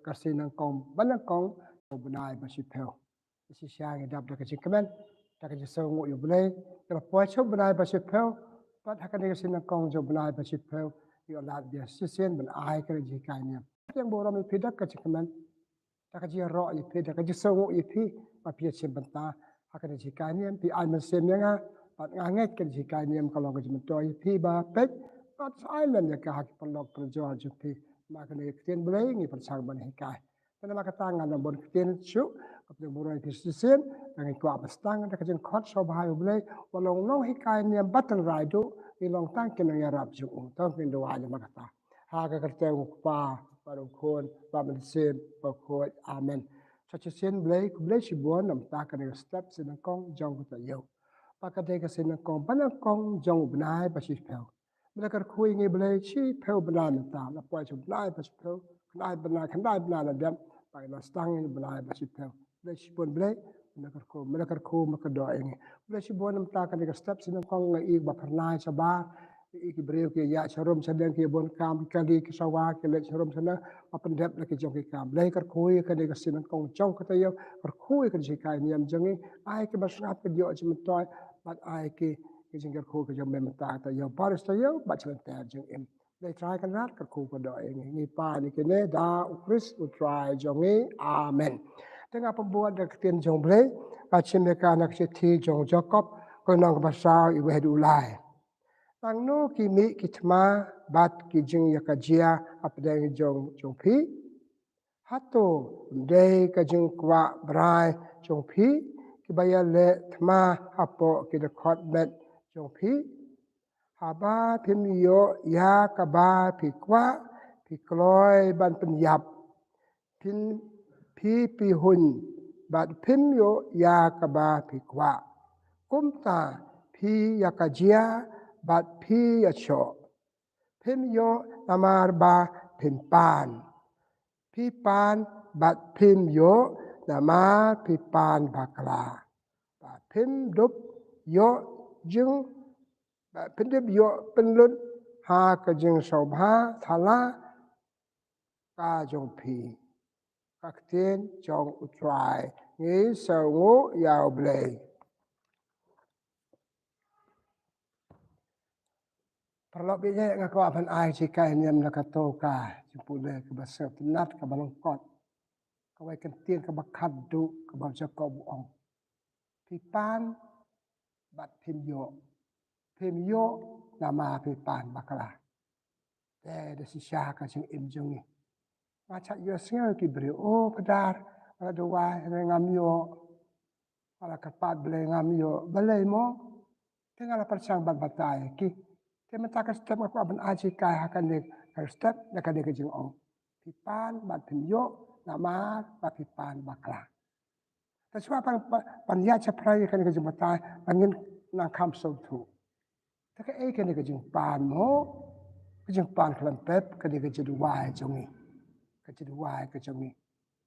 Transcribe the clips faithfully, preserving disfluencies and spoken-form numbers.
ka sngi nyngkong ba nyngkong jong u bnai ba shiphew. Shisha ngi dap da ka jingkmen, da ka jingsngewnguh ïa u Blei, ka la poi sha u bnai ba shiphew, bad ha kane ka sngi nyngkong jong u bnai ba shiphew, ngi ïoh lad biang shisien ban ai kane ka jinghikai niam. Ngi burom ïa phi da ka jingkmen, da ka jingïaroh ïa phi, da ka jingsngewnguh ïa phi, ba phi ïa shim bynta ha kane ka jinghikai niam, phi ai mynsiem ïa nga, bad nga ngeit kane ka jinghikai niam ka long ka jingmyntoi ïa phi ba peit, bad sa ai lem ïa ka ha ki paralok parajor jong phi. Namar kane ka ktien Blei ngi pyrshang ban hikai. Te namar kata ngan ym bun ktien shuh, ka pynburom ïa phi shisien, ngi kwah ban sdang da ka jingkhot sngewbha ïa u Blei, wat long nonghikai niam bad tynrai duh, ngi long tang ki nongïarap jong u. To ngin duwai namar kata. Ha ka kyrteng u Kpa, bad u Khun, bad u Mynsiem Bakhuid. Amen. Sa shisien Blei, khublei shibun namar kane ka step sngi nyngkong jong ka taïew. Ba ka dei ka sngi nyngkong ba nyngkong jong u bnai ba shiphew. Me la kyrkhu ïa ngi Blei shiphew bnai mynta, la poi sha u bnai ba shiphew, khyndai bnai, khyndai bnai la dep, ba ngi la sdang ïa u bnai ba shiphew. Khublei shibun Blei, me la kyrkhu, me la kyrkhu, me la kyrdoh ïa ngi. Khublei shibun namar kane ka step sngi nyngkong, nga ïohi ba phyrnai shabar, nga ïohi ki briew ki ïaid sharum shadien ki bun kam, ki kali ki sawa, ki leit sharum shaneng, ba pyndep la ki jong ki kam. Blei kyrkhu ïa kane ka sngi nyngkong jong ka taïew, kyrkhu ïa ka jinghikai niam jong ngi, ai ki ba sngap ka jingïoh jingmyntoi, bad ai ki, ki jingkyrkhu ka jong me mynta ka taïew, baroh shi taïew, bad sha lynter jingim. Blei Trai Kynrad kyrkhu kyrdoh ïa ngi. Ngi pan ïa kine da u Khrist u Trai jong ngi. Amen. Te nga pynbud da ka ktien jong Blei, ka shim ïa ka na ka shithi jong u Jakob, ka lynnong kaba saw, iwei haduh lai. Nangno ki mih ki thma bad ki jingïakajia hapdeng jong, jong phi? Hato ym dei ka jingkwah brai jong phi kiba ïaleh thma hapoh ki dkhot met jong phi? Haba phim ïoh ïa kaba phi kwah, phi kloi ban pynïap. Phin, phi, phi hun bad phim ïoh ïa kaba phi kwah. Kumta phi ïakajia bad phi ïashoh. Phim ïoh namar ba phim pan. Phi pan bad phim ïoh namar phi pan bakla. Ba phim dup ïoh jing, ba phim dup ïoh pynlut ha ka jingsngewbha thala ka jong phi. Ka ktien jong u Trai. Ngi sngewnguh ïa u Blei. Paralok, ïa nga kwah ban ai jinghikai niam na kato ka jingpule kaba sngewtynnat, kaba lyngkot. Kawei ka ktien kaba khatduh, kaba Jakob u ong. Phi pan bad phim ïoh. Phim ïoh namar phi pan bakla. Te da shisha ka jingim jong ngi, nga shait ïohsngew ki briew, o Phadar, nga la duwai, hynrei ngam ïoh. Nga la kyrpad Blei, ngam ïoh. Balei mo? Te nga la pyrshang ban batai ïa ki. Te mynta ka step nga kwah ban ai jinghikai ha kane ka step, na kane ka jingong. Phi pan bad phim ïoh namar ba phi pan bakla. Te shuwa ban, ban, ban ïaid shaphrang ïa kane ka jingbatai, ba ngin nang kham sngewthuh. Te kaei kane ka jingpan mo? Ka jingpan khlem pep ka dei ka jingduwai jong ngi. Ka jingduwai ka jong ngi.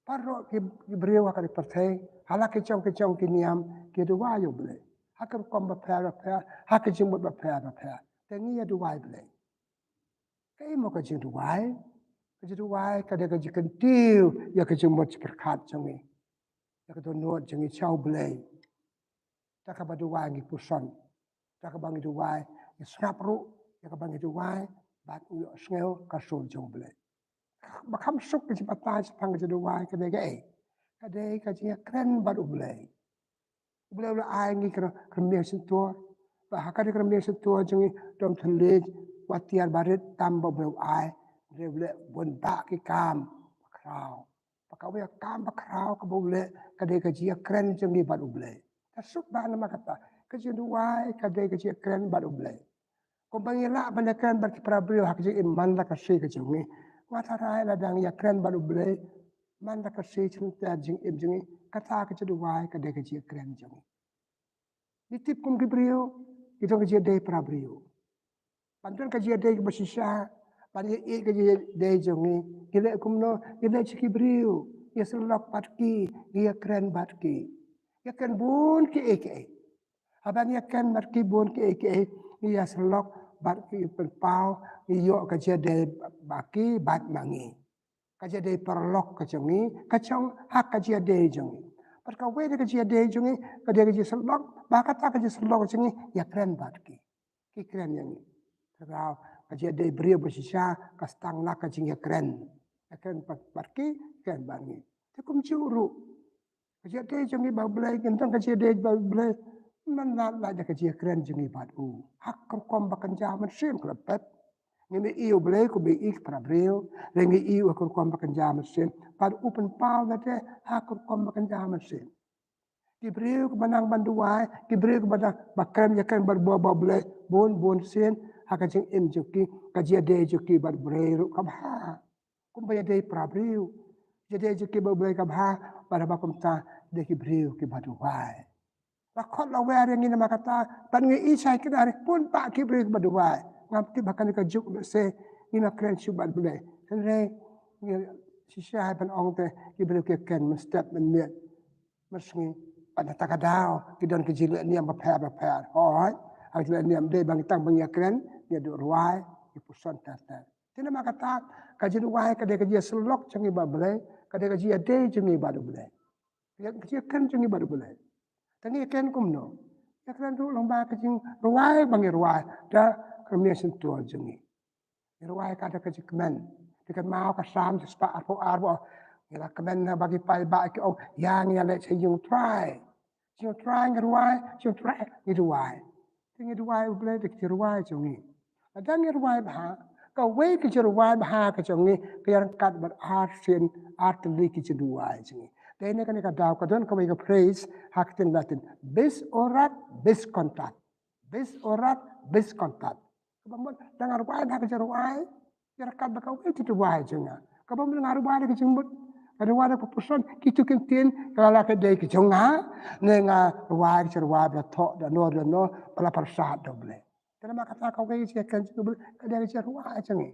Baroh ki, ki briew ha kane ka pyrthei, ha la ki jong ki jong ki niam, ki duwai ïa u Blei. Ha ki rukom bapher bapher, ha ki jingmut bapher bapher. Te ngi ïa duwai Blei. Kaei mo ka jingduwai? Ka jingduwai ka dei ka jingkyntiew ïa ka jingmut jingpyrkhat jong ngi, ïa ka dohnud jong ngi sha u Blei. Da kaba duwai ngi puson, da kaba ngi duwai ngi sngap ruh, da kaba ngi duwai bad ngi ïohsngew ka sur jong u Blei. Ba kham suk ka jingbatai shaphang ka jingduwai ka dei kaei? Ka dei ka jingïakren bad u Blei. U Blei u la ai ngi ka, ka rmiang shyntur. Ba ha kane ka rmiang shyntur jong ngi, dom thylliej, wat tiar barit tam ba u Blei u ai. Hynrei u leh bun bah ki kam bakhraw. Ba kawei ka kam bakhraw kaba u leh ka dei ka jingïakren jong ngi bad u Blei. Te suk bah namar kata, ka jingduwai ka dei ka jingïakren bad u Blei. Kumba ngi lah ban ïakren bad ki para briew ha ka jingim man la ka sngi ka jong ngi, nga tharai lada ngi ïakren bad u Blei man la ka sngi, sha lynter jingim jong ngi, kata ka jingduwai ka dei ka jingïakren jong ngi. Ngi tip kum ki briew, ngi don ka jingïadei para briew. Ban don ka jingïadei kaba shisha, ban ïaieit ka jingïadei jong ngi, ngi leh kumno? Ngi leit sha ki briew, ngi ïasyllok bad ki, ngi ïakren bad ki. Ïakren bun kiei kiei. Haba ngi ïakren bad ki bun kiei kiei, ngi ïasyllok bad ki, pynpaw, ngi ïoh ka jingïadei bad ki bad ma ngi. Ka jingïadei paralok ka jong ngi ka shong ha ka jingïadei jong ngi. Bad kawei de ka jingïadei jong ngi ka dei ka jingïasyllok, bad kata ka jingïasyllok jong ngi ïakren bad ki. Ki kren ïa ngi. Tang ka jingïadei briew bad shisha ka sdang na ka jingïakren. Ïakren bad, bad ki, kren bad ngi. Te kumjuh ruh ka jingïadei jong ngi bad U Blei, ngim don ka jingïadei bad U Blei, man la la da ka jingïakren jong ngi bad u ha ka rukom ba kynja mynsiem, khlem pep. Ngim ïohi U Blei kumba ïohi para briew, lane ngi ïohi u ha ka rukom ba kynja mynsiem, bad u pynpaw lade ha ka rukom ba kynja mynsiem. Ki briew kiba nang ban duwai, ki briew kiba nang ba kren ïakren bad U Blei, bun bun sien ha ka jingim jong ki, ka jingïadei jong ki bad U Blei ruh ka bha. Kumba ïadei para briew, jingïadei jong ki bad U Blei ka bha, bad haba kumta dei ki briew kiba duwai. La khot la wer ïa ngi namar kata, bad ngi i shai kynari bun bah ki briew kiba duwai. Ngam tip ha kane ka juk lehse ngim ïakren shuh bad U Blei. Hynrei ngi shisha ban ong te ki briew ki kren mynstep mynmiet mynsngi. Bad na kata ka daw ki don ki jingleh niam bapher bapher. Hooid, ha ki jingleh niam dei ba ngi tang ba ngi ïakren, ngi ïa duh rwai, ngi puson ter ter. Te namar kata ka jingduwai ka dei ka jingïasyllok jong ngi bad U Blei, ka dei ka jingïadei jong ngi bad U Blei. Ka jingïakren jong ngi bad U Blei. Te ngi ïakren kumno? Ïakren ruh lyngba ka jingrwai ba ngi rwai da ka rynsan shyntur jong ngi. Ngi rwai ka da ka jingkmen. Te ka maw ka Salm shispah arphew ar ba ngi la kmen na ba ki paidbah ki ong, ïa ngi ïaleh sha ïing U Trai. Sha ïing U Trai ngi rwai, sha ïing U Trai ngi duwai. Te ngi duwai U Blei da ka jingrwai jong ngi. Lada ngi rwai bha, kawei ka jingrwai bha ka jong ngi ka ïaryngkat bad ar sien ar tylli ki jingduwai jong ngi. Te ne kane ka daw ka don kawei ka phrase ha ka ktien Latin, bis orat, bis contat. Bis orat, bis contat. Kaba mut lada nga rwai bha ka jingrwai, ïaryngkat bad kawei ka jingduwai jong nga. Kaba mut lada nga rwai da ka jingmut, nga rwai da ka puson, kito ki ktien ka la ka dei ka jong nga, ne nga rwai ka jingrwai ba la thoh da no da no, ba la pyrsad da U Blei. Te namar kata kawei ka jingïakren jong ngi bad U Blei ka dei ka jingrwai jong ngi.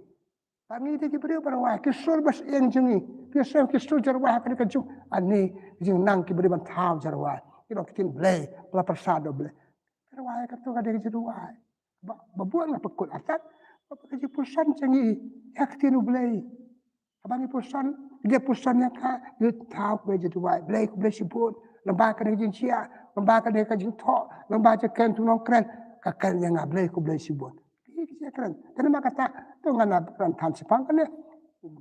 Bad ngi dei ki briew ba rwai, ki sur ba shyieng jong ngi. Ki sur, ki sur jingrwai ha kane ka juk. Ani, ki jingnang ki briew ban thaw jingrwai. Ki long ki ktien Blei, ba la pyrsad da U Blei. Ka rwai kato ka dei ka jingrwai. Ba, ba bun nga pynkut artat, ba ka jingpuson jong ngi ïa ka ktien U Blei. Haba ngi puson, ngi dei puson ïa ka, ngi thaw ka jingduwai, Blei khublei shibun. Lyngba kane ka jingjia, lyngba kane ka jingthoh, lyngba jingkren tu nongkren, ka kren ïa nga, Blei khublei shibun. Ki, ki jingkren. Te namar kata, to ngan ïa kren than shaphang kane.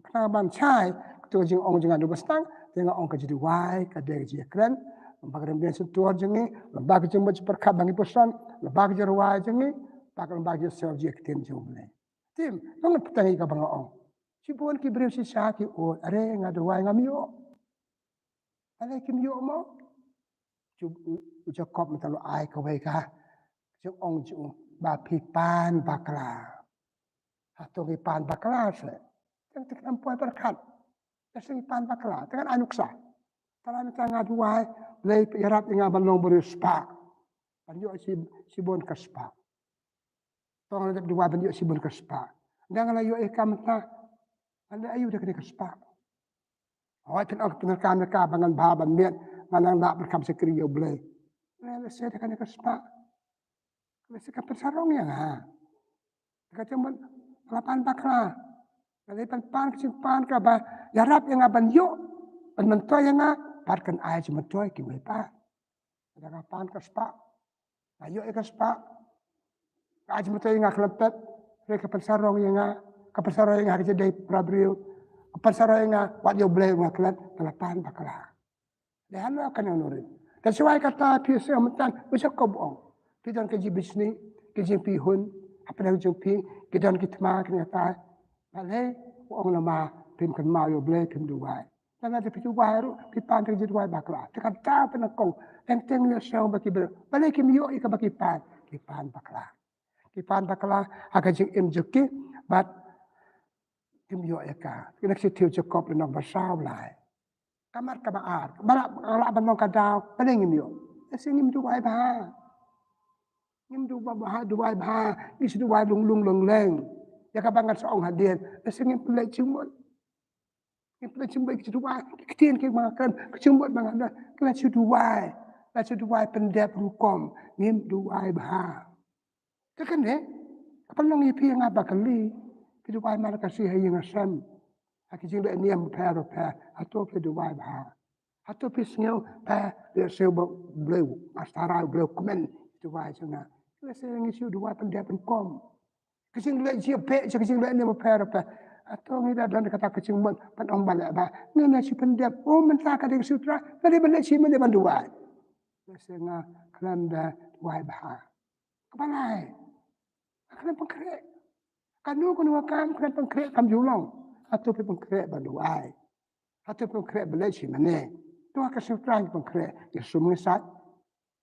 Khnang ban shai, kato ka jingong jong nga, naduh ba sdang, te nga ong ka jingduwai ka dei ka jingkren. Lyngba ka rynsan shyntur jong ngi, lyngba ka jingmut jingpyrkhat ba ngi puson, lyngba ka jingrwai jong ngi, bad lyngba ka jingsngew jingïaktien jong U Blei. Te, to ngan pyrta ïa kaba nga ong. Shibun ki briew shisha ki ong, are nga duwai ngam ïoh. Balei kim ïoh mo? Ju, u, u Jakob mynta u la ai kawei ka jingong jong u ba phi pan bakla. Hato ngi pan bakla seh? Tang te khlem poi pyrkhat. Te shu ngi pan bakla. Te ngan ai nuksa. Te lada mynta nga duwai, Blei ïarap ïa nga ban long briew spah. Ban ïoh shi, shibun ka spah. To nga la dep duwai ban ïoh shibun ka spah. Nga la ïoh ïa ka mynta. Ngan leh aïu da kane ka spah? Hooid, phin ong, phin ong ka mynta ka ba ngan bha ban miet, ngan nang lah ban kham shakri ïa U Blei. Lehse da kane ka spah, lehse ka pynsarong ïa nga. Ka jingmut la pan bakla. Lada pan, pan ka jingpan kaba ïarap ïa nga ban ïoh, ban myntoi ïa nga, bad kan ai jingmyntoi kiwei pat. Lada nga pan ka spah, nga ïoh ïa ka spah, ka ai jingmyntoi ïa nga khlem pep, hynrei ka pynsarong ïa nga, ka pynsarong ïa nga ha ka jingdei para briew, ka pynsarong ïa nga wat ïa U Blei, nga klet, te la pan bakla. Dei halor kane ka nongrim. Te shuwa kata phi sngewthuh mynta, u Jakob u ong, phi don ka jingbishni, ka jingpyrshah, hapdeng jong phi ki don ki thma kine kitai. Balei u ong namar phim kynmaw ïa U Blei, phim duwai. Lada phi duwai ruh, phi pan ka jingduwai bakla. Te kata phi nyngkong, teng teng ïa shuwa ba ki briew, balei kim ïoh ïa kaba ki pan? Ki pan bakla. Ki pan bakla ha ka jingim jong ki, bad kim ïoh ïa ka. Kine ki shithi u Jakob lynnong ba saw lai. Ka mat kaba ar, ba lah, ba lah ban long ka daw, balei ngim ïoh? Lehse ngim duwai bha. Ngim duwai bha, duwai bha, ngi shu duwai lung lung leng leng. Ïa kaba ngan sa ong hadien, lehse ngim pynleit jingmut. Ngim pynleit jingmut, ki duwai, ki ktien ki ba nga kren, ki jingmut ba nga don, ki la shu duwai, la shu duwai pyndep rukom, ngim duwai bha. Te kane ka pynlong ïa phi ïa nga ba kylli, phi duwai mar ka shi ha ïing ha sem. Ka jingleh niam bapher bapher. Hato phi duwai bha? Hato phi sngew phi leh siew ba U Blei, ba sara U Blei kmen duwai jong nga? Lehse ngi shu duwai pyndep pynkom. Ka jingleh jingpeh, ka jingleh niam bapher bapher. Hato ngi da don kata ka jingmut ban ong ba leh bha? Ngi na shu pyndep. Oh, mynta ka dei ka shu Trai, ka dei ban leh shi, mynta ban duwai. Lehse nga khlem da duwai bha. Kaba lai, nga khlem pynkhreh. Kano kano ka kam khlem pynkhreh kam ju long. Hato phi pynkhreh ban duwai? Hato phi pynkhreh ban leh shi mane? To ka shu Trai ngi pynkhreh, ngi sum ngi sait,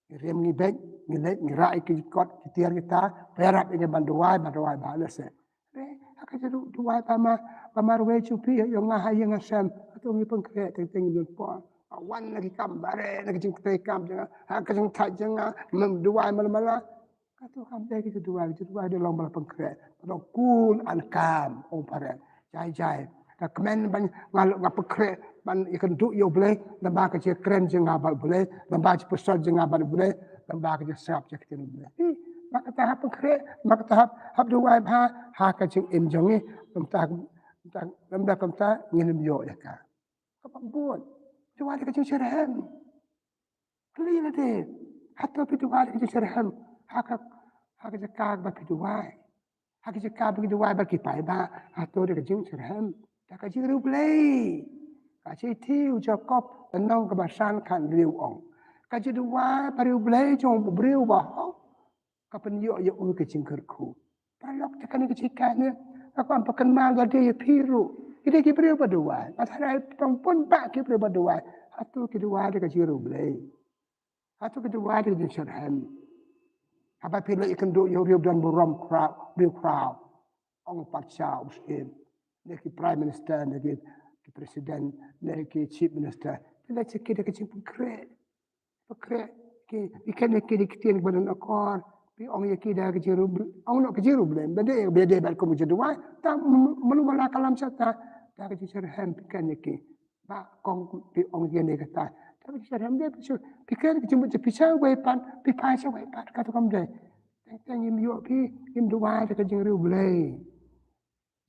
ngi rem ngi beit, ngi leit ngi rah ïa ki kot ki tiar kita, pyrshah ïa ngi ban duwai, ban duwai bha lehse. Re, ha ka jingduwai ba ma, ba marwei jong phi, ïa nga ha ïing ha sem, hato ngi pynkhreh teng teng ngi don por? Ba wan na ki kam bare, na ki jingtrei kam jong nga, ha ka jingthait jong nga, mem duwai mala mala. Kato kam dei ka jingduwai, ka jingduwai dei long ba la pynkhreh. Ba long kun an kam, ong phareng. Jai jai. Nga kmen ban nga, nga pynkhreh ban ïakynduh ïa U Blei, lem bad ka jingkren jong nga bad U Blei, lem bad ka jingpyrsad jong nga bad U Blei, lem bad ka jingsngap jong ka ktien U Blei. Hi, ba kata hap pynkhreh, ba kata hap, hap duwai bha ha ka jingim jong ngi, lem bad, lem bad kumta ngin ym ïoh ïa ka. Kaba bud, duwai da ka jingshitrhem. Kylli lade, hato phi duwai da ka jingshitrhem ha ka, ha ka jaka ba phi duwai? Ha ka jaka ba phi duwai bad ki paidbah, hato da ka jingshitrhem, da ka jingriewblei? Ka shithi u Jakob, lynnong kaba san, khathynriew ong: Ka jingduwai bariewblei jong u briew bahok ka pynïoh ïa u ka jingkyrkhu. Paralok, te kane ka jingkane, nga kwah ban pynkynmaw ïa lade ïa phi ruh. Ki dei ki briew ba duwai. Nga tharai tang bun bah ki briew ba duwai. Hato ki duwai da ka jingriewblei? Hato ki duwai da ka jingshitrhem? Haba phi leit ïakynduh ïa u riew don burom khraw, briew khraw, ong u patsha, u syiem, ne ki prime minister, ne ki, ki president, ne ki chief minister, phi leit sha ki da ka jingpynkhreh. Pynkhreh, ki, phi kren ïa ki da ki ktien kiba don akor, phi ong ïa ki da ka jingriewblei, ong noh ka jingriewblei, ba dei, ba dei bad kum ka jingduwai, ta m-, malu mala ka lam sha ta, da ka jingshitrhem phi kren ïa ki. Ba kong phi ong ïa kane kata, da ka jingshitrhem dei phi shu, phi kren ka jingmut jong phi sha wei pat, phi phai sha wei pat, kato kam dei. Teng teng ngim ïoh phi, ngim duwai da ka jingriewblei.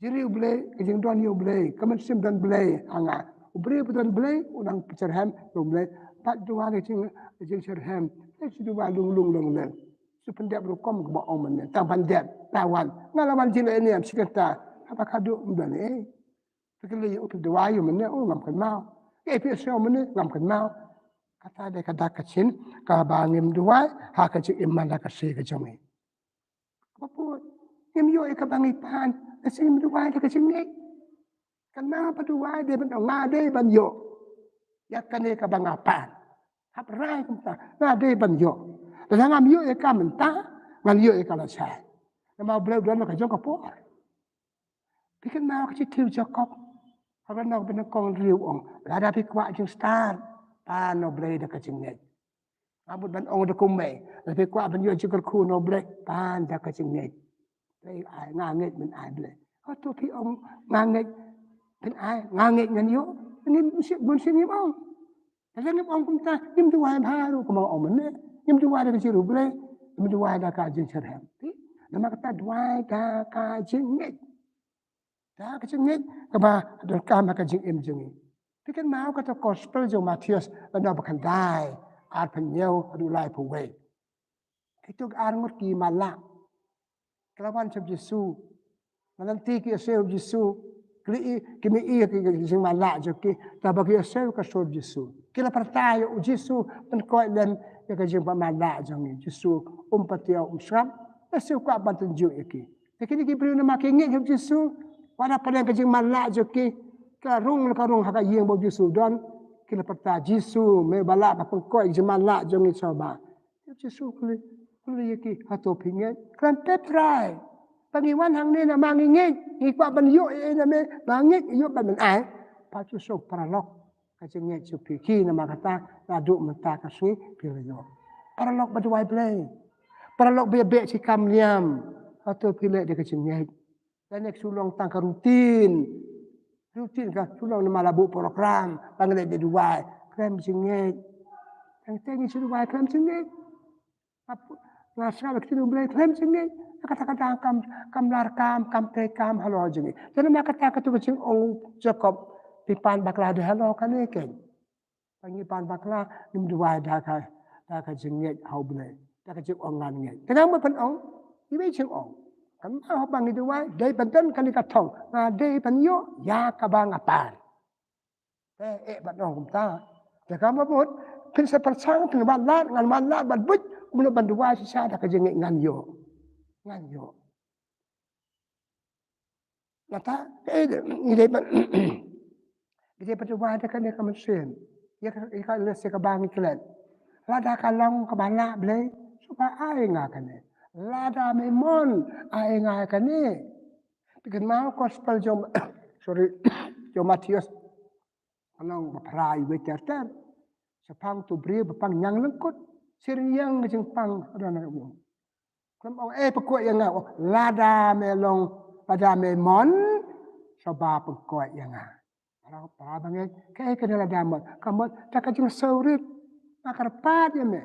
Jingriewblei, ka jingdon ïa U Blei, ka mynsiem don Blei ha nga. U briew ba don Blei u nang shitrhem ïa U Blei. Bad duwai da ka jing, ka jingshitrhem. Leit shu duwai lung lung lung lung. Shu pyndep rukom kaba ong mynne. Tang ban dep, la wan. Nga la wan jingleh niam shi kynta. Haba ka duh ym don ei. Phi kylli ïa u, phi duwai ïa u mynne, u ngam kynmaw. Ïa phi sngew mynne, ngam kynmaw. Kata dei ka dak ka jing, kaba ngim duwai ha ka jingim man la ka sngi ka jong ngi. Kaba bud, ngim ïoh ïa kaba ngi pan, lehse ngim duwai da ka jingngeit. Kane ba duwai dei ban, nga dei ban ïoh ïa kane kaba nga pan. Hap rai kumta, nga dei ban ïoh. Lada ngam ïoh ïa ka mynta, ngan ïoh ïa ka lashai. Namar U Blei u don la ka jong ka por. Phi kynmaw ka shithi u Jakob, ha ka lynnong ba nyngkong, hynriew ong: Lada phi kwah jingstad, pan na U Blei da ka jingngeit. Nga mut ban ong da kumne, lada phi kwah ban ïoh jingkyrkhu na U Blei, pan da ka jingngeit. Blei ai, nga ngeit men ai Blei. Hato phi ong nga ngeit men ai, nga ngeit ngan ïoh? Ngim, bun sien ngim ong. Lada ngim ong kumta, ngim duwai bha ruh kumba ong mynne. Ngim duwai da ka jingriewblei, ngim duwai da ka jingshitrhem. Phi, namar kata duwai da ka jingngeit. Da ka jingngeit kaba donkam ha ka jingim jong ngi. Phi kynmaw kata gospel jong u Mathaios, lynnong ba khyndai, arphew hynñiew haduh laiphew wei. Kito ki arngut ki matlah ki la wan sha u Jisu. Ki la lynti, ki ïasyriem ïa u Jisu. Ki la i, ki mih ïa ki, ki jingmatlah jong ki. Te haba ki ïasyriem ka sur u Jisu, ki la pyrta ïa u Jisu, pynkoit lem ïa ka jingmatlah jong ngi. Jisu um patiaw, um sngap. Jisu kwah ban tynjuh ïa ki. Te kine ki briew namar ki ngeit ïa u Jisu, wat la pdeng ka jingmatlah jong ki, ka rung la ka rung ha ka ïing ba u Jisu u don, ki la pyrta, Jisu, me ba lah ban pynkoit ïa ka jingmatlah jong ngi shuwa. Jisu kylli, kylli ïa ki, hato phi ngeit? Khlem pep rai. Ba ngi wan hangne namar ngi ngeit, ngi kwah ban ïoh ïa i na me, ba ngeit ïoh ban men ai. Pat shu suk paralok, ka jingngeit jong phi ki, namar kata naduh mynta ka sngi phi la ïoh. Paralok ba duwai Blei. Paralok ba ïabeh shi kam niam. Hato phi leh da ka jingngeit? Lane ka shu long tang ka routine. Routine ka shu long namar la buh program, ba ngi leit da duwai. Khlem jingngeit. Tang te ngi shu duwai khlem jingngeit. Ap-, nga sngap ïa ka ktien U Blei khlem jingngeit. Kata kata kam kam lar kam kam trei kam halor jingngeit. Te namar kata katu ka jingong Jakob, phi pan bakla de halor kane kein. Ba ngi pan bakla ngim duwai da ka da ka jingngeit ha U Blei, da ka jingong ngan ngeit. Te nga mut ban ong, iwei jingong. Kan ma haba ngi duwai dei ban don kane ka thong, nga dei ban ïoh ïa kaba nga pan. Te eh ban ong kumta. Te ka mut phin sa pyrshang, phin wan lad, ngan wan lad ban buit, kumno ban duwai shisha da ka jingngeit ngan ïoh. Ngan ïoh. Nata, eh, ngi dei ban ngi dei ban duwai da kane ka mynsiem. Ïa ka ïa ka lehse kaba ngi klet. Lada ka long kaba lah Blei, sngewbha ai nga kane. Lada me mon, ai nga kane. Phi kynmaw gospel jong, sorry, jong Mathaios. Ka long ba phra, iwei ter ter. Shaphang utu u briew ba pang ñiang lyngkut. Sir ñiang ka jingpang, ada na u. Khlem ong, eh, pynkoit ïa nga, oh, lada me long, lada me mon, sngewbha pynkoit ïa nga. Para para ba ngeit, kaei kane lada mon? Ka mon da ka jingsngewrit. Nga kyrpad ïa me.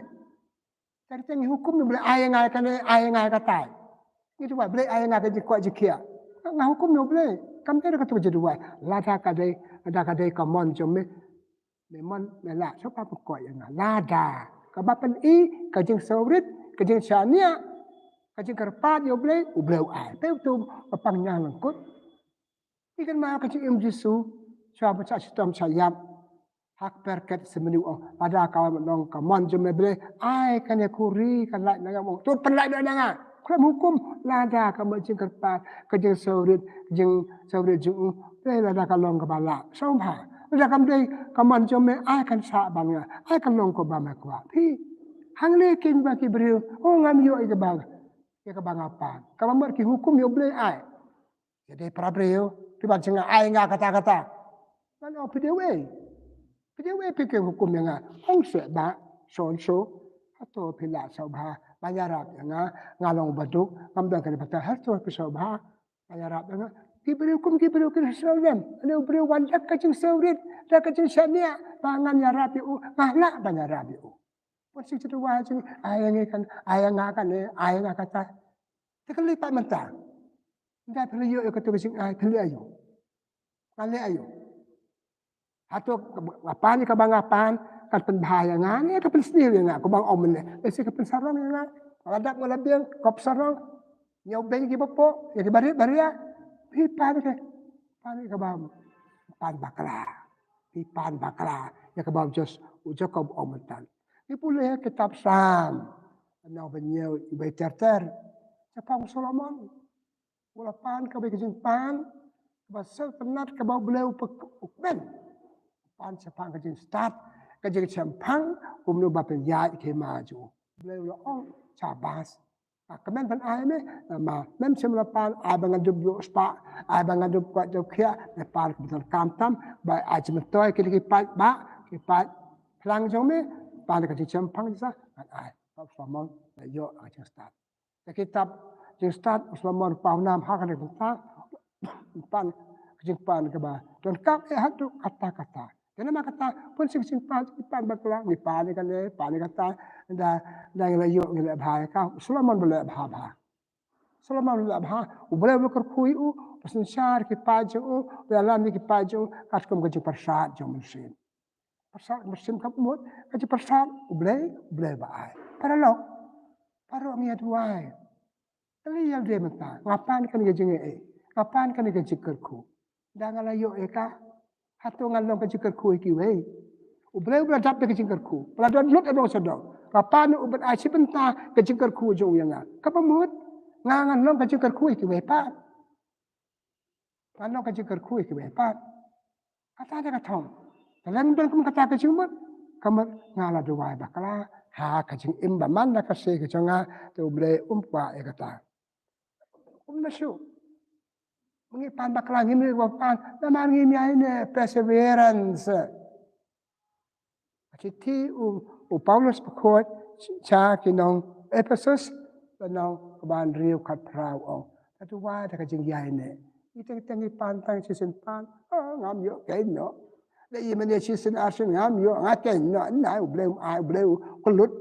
Tang tang ngi hukum ïa U Blei, ai ïa nga kane, ai ïa nga katai. Ngi duwai, Blei ai ïa nga ka jingkoit jingkhiah. Nga hukum ïa U Blei. Kam dei da katu ka jingduwai. Lada ka dei, lada ka dei ka mon jong me. Me mon, me lah, sngewbha pynkoit ïa nga. Lada kaba pyni ka jingsngewrit, ka jingshaniah, ka jingkyrpad ïa U Blei, U Blei u ai. Peit utu ba pang ñiang lyngkut. Phi kynmaw ka jingim Jisu, shuwa ba shah shitom shah ïap. Ha ka pyrkhat Gissemani u ong, lada ka long ka mon jong me Blei, ai kane ka khuri ka lait na nga, u ong. To pynlait noh na nga. Khlem hukum, lada ka mut jingkyrpad, ka jingsngewrit, ka jingsngewrit jong u, Blei lada ka long kaba lah. Sngewbha. Lada kam dei ka mon jong me, ai kan sah ban nga, ai kan long kaba me kwah. Phi, hangne kein ba ki briew, oh ngam ïoh ïa kaba, ïa kaba nga pan. Kaba mut ki hukum ïa U Blei ai. Ïa dei para briew, phi ban jngai ai nga kata kata. Ngan ong phi dei wei. Phi dei wei phi ki hukum ïa nga. Ong seh ba, so and so. Hato phi lah sngewbha ban ïarap ïa nga, nga long baduk, ngam don kane batai. Hato phi sngewbha ban ïarap ïa nga. Ki briew kum ki briew ki sngewlem. Ane u briew wan da ka jingsngewrit, da ka jingshaniah, ba ngan ïarap ïa u, nga lah ban ïarap ïa u. Pynshit sha duwai jong, ai ïa ngi kan, ai ïa nga kane, ai ïa nga kata. Te kylli pat mynta. Ynda phi la ïoh ïa katu ka jingai, phi leh aïu? Nga leh aïu? Hato nga pan ïa kaba nga pan kan pynbha ïa nga ne ka pynsniew ïa nga, kumba nga ong mynne? Lehse ka pynsarong ïa nga. Nga la dap nga la biang, kop sarong. Ñiew beiñ kiba poh, ïa kiba riat ba riat. Phi pan ïa ka, pan ïa kaba, pan bakla. Phi pan bakla ïa kaba u Jos-, u Jakob u ong mynta. Ngi pule ha kitab Salm, lynnong ba hynñiew, iwei ter ter. Shaphang u Solomon. U la pan kawei ka jingpan kaba sngewtynnat kaba U Blei u pek-, u kmen. Pan shaphang ka jingstad, ka jingshemphang, kumno ba pynïaid ïa ki hima jong u. U Blei u la ong, shabas. Nga kmen ban ai me, ma mem shym la pan, ai ba ngan dup ïoh spah, ai ba ngan dup koit dup khiah, me pan kaba donkam tam, ba ai jingmyntoi ki, ki paidbah, ki paid phlang jong me, pan ka jingshemphang jong nga, ngan ai. Bad u Solomon u la ïoh ka jingstad. Ka kitab Jingstad u Solomon u paw nam ha kane ka bynta, pan ka jingpan kaba donkam eh haduh katta katta. Te namar kata, pynshit ka jingpan, jingpan bakla, ngi pan ïa kane, pan ïa kata, da, da ngi la ïoh, ngi leh bha ïa ka, u Solomon u leh bha bha. Solomon u leh bha, U Blei u la kyrkhu ïa u, u la synshar ki paid jong u, u la ïalam ïa ki paid jong u, katkum ka jingpyrsad jong u Mynsiem. Pyrshah mynsiem ka mut, ka jingpyrshah U Blei, U Blei ba ai. Paralok, paralok ngi ïa duwai. Kali ïa lade mynta, nga pan kane ka jingaiei, nga pan kane ka jingkyrkhu. Da nga la ïoh ïa ka, hato ngan long ka jingkyrkhu ïa kiwei? U Blei u ba la dap da ka jingkyrkhu, ba la don lut ha dong sha dong. Nga pan u ban ai shi bynta ka jingkyrkhu jong u ïa nga. Kaba mut, nga ngan long ka jingkyrkhu ïa kiwei pat. Ngan long ka jingkyrkhu ïa kiwei pat. Kata dei ka thong. Te lada don kum kata ka jingmut, ka mut nga la duwai bakla ha ka jingim ba man la ka sngi ka jong nga, te U Blei um kwah ïa kata. Kumno shuh? Ngi pan bakla, ngim ïoh ban pan, namar ngim ïaineh, perseverance. Ka shithi u, u Paulus bakhuid sha ki nong Ephesus, lynnong kaba hynriew khatphra u ong, to duwai da ka jingïaineh. Ngi teng teng ngi pan tang shisien pan, ah, ngam ïoh, keiñ noh. Lada ïa mane shisien arsien ngam ïoh, nga keiñ noh, nai U Blei um ai, U Blei u kyllut.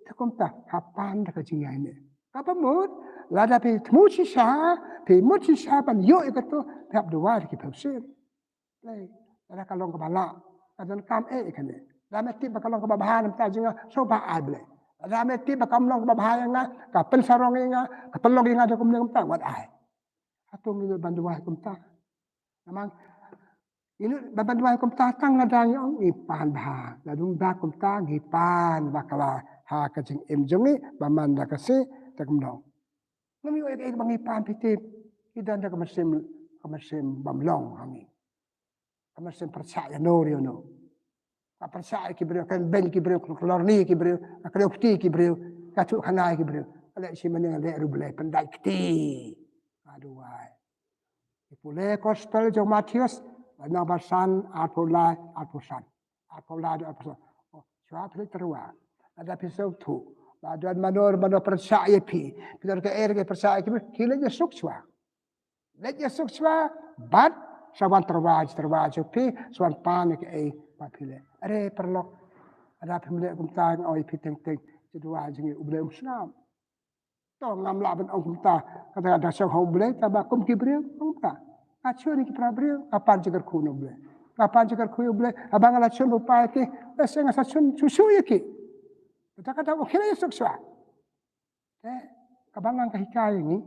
Te kumta, ha pan da ka jingïaineh. Kaba mut, lada phi thmu shisha, phi mut shisha ban ïoh ïa kato, phi hap duwai da ki phew sien. Lei, lada ka long kaba lah, ka donkam eh ïa kane. Lada me tip ba ka long kaba bha na ka bynta jong nga, sngewbha ai Blei. Lada me tip ba kam long kaba bha ïa nga, ka pynsarong ïa nga, ka pynlong ïa nga da kumne kumta, wat ai. Hato ngi nud ban duwai kumta? Namar ngi nud ban, ban duwai kumta tang lada ngi ong ngi pan bha. Lada ngi nud kumta ngi pan bakla ha ka jingim jong ngi ba man da ka sngi te kumno. Ngam ïoh ïa kaei ba ngi pan, phi tip. Ngi don da ka mynsiem, ka mynsiem bym long ha ngi. Ka mynsiem pyrshah ïano ïano. Ka pyrshah ïa ki briew, ka beiñ ïa ki briew, ka lorni ïa ki briew, ka kdew kti ïa ki briew, ka thuh khana ïa ki briew. Ka leh shi mynne, leh ruh Blei, pyndait kti. Ka duwai. Ki pule gospel jong Mathaios, lynnong ba san, arphew lai, arphew san. Arphew lai, arphew san. Oh, shuwa phi leit tyrwa. Lada phi sngewthuh ba don mano mano pyrshah ïa phi, phi don kaei kaei pyrshah ïa phi, phi leit ïasuk shuwa. Leit ïasuk shuwa, bad sa wan tyrwa, tyrwa jong phi, sa wan pan ïa kaei ba phi leh. Are paralok, lada phim leh kumta, nga ong ïa phi teng teng, jingduwai jong ngi U Blei um sngap. To ngam lah ban ong kumta, kata ka da shong ha U Blei, tangba kum ki briew, ong kumta. Nga shun ïa ki para briew, nga pan jingkyrkhu na U Blei. Nga pan jingkyrkhu ïa U Blei, haba nga la shun bad u Kpa ïa ki, lehse nga sa shun shuh shuh ïa ki. Kata ka da, okay, leit ïasuk shuwa. Te ka Balang ka hikai ïa ngi